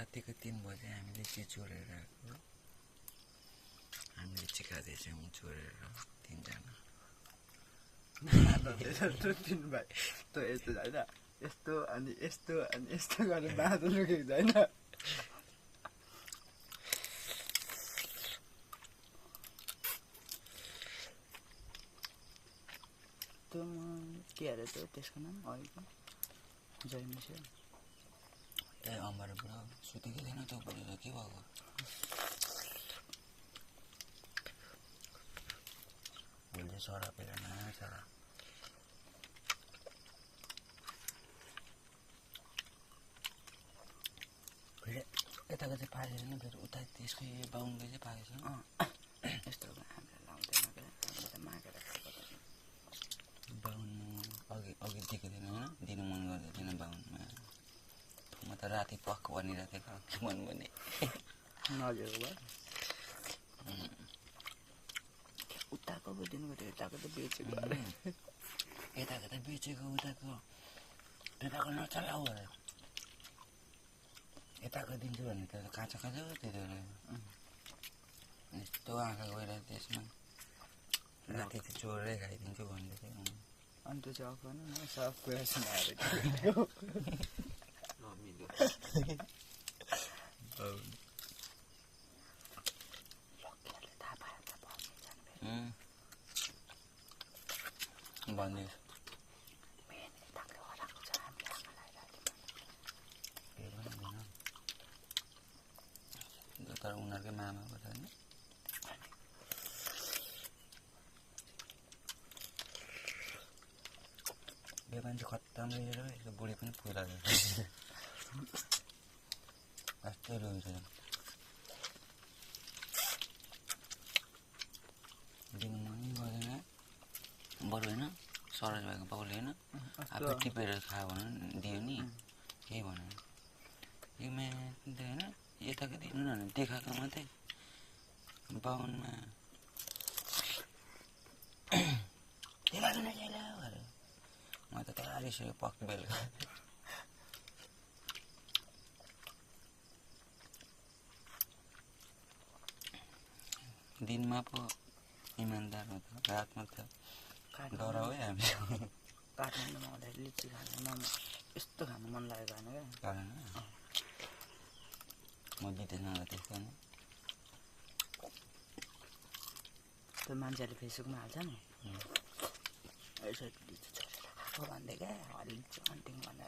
रातिको 3 बजे हामीले के चोरेर आएको हामीले चाहिँ खाँदैछौँ चोरेर 3 जना तिन भाइ त यस्तो होइन यस्तो अनि यस्तो अनि यस्तो गरेर बाँधो लुकेको छैन त्यो के अरे त्यो त्यसको नाम अहिलेको जयमिसो ए अमर ब्रो सुतेको थिएन त बोलेर के भएको भोलि सरा पेर न सरा फेरि यताको चाहिँ पाएको छैन फेरि उता त्यसकै बाहुनको चाहिँ पाएको छैन यस्तो हामीलाई लाउँदैन क्या हामीले त मागेर बाहुन अघि दिएको थिएन होइन दिनु मन गर्दै थिएन बाहुनमा म त राति पक्क भनिरहेको थिएँ के मन भने नजिक भयो उताको पो दिनु पऱ्यो यताको त बेचेको यताको त बेचेको उताको त्यताको नचलाऊ अरे यताको दिन्छु भने त काँचो काँचो त्यति बेला यस्तो आँखा गइरहेको त्यसमा राति चाहिँ चोरेरै खाइदिन्छु भन्दै थियो अनि त्यो चाहिँ अफ गर्नु न सब कुरा सुनाएर भनिदिनुहोस् तर उनीहरूकै मामाको छ होइन यो मान्छे खत्तम रहेछ यसको बुढी पनि पुरा रहेछ यस्तै रहेछ दिनु मन गर्दैन बरु होइन सरोज भाइको बाउले होइन आफै टिपेर खायो भने दियो नि केही भनेन यो म्याथ होइन यताको दिनु न देखाएको मात्रै बाहुनमा देखाएको नै छैन अरे म त त्यहाँ रिसेको पक्क बेलुका दिनमा पो इमान्दार हो त रातमा त डराउ है हामी काठमाडौँमा आउँदाखेरि लिची खानु मन यस्तो खानु मन लागेको होइन क्या कारण म बितेसँग त्यस्तो नि त्यो मान्छेहरूले फेसबुकमा हाल्छ नि यसो लिची छोडेर खाएको भन्दै क्या लिची अन्टिङ भनेर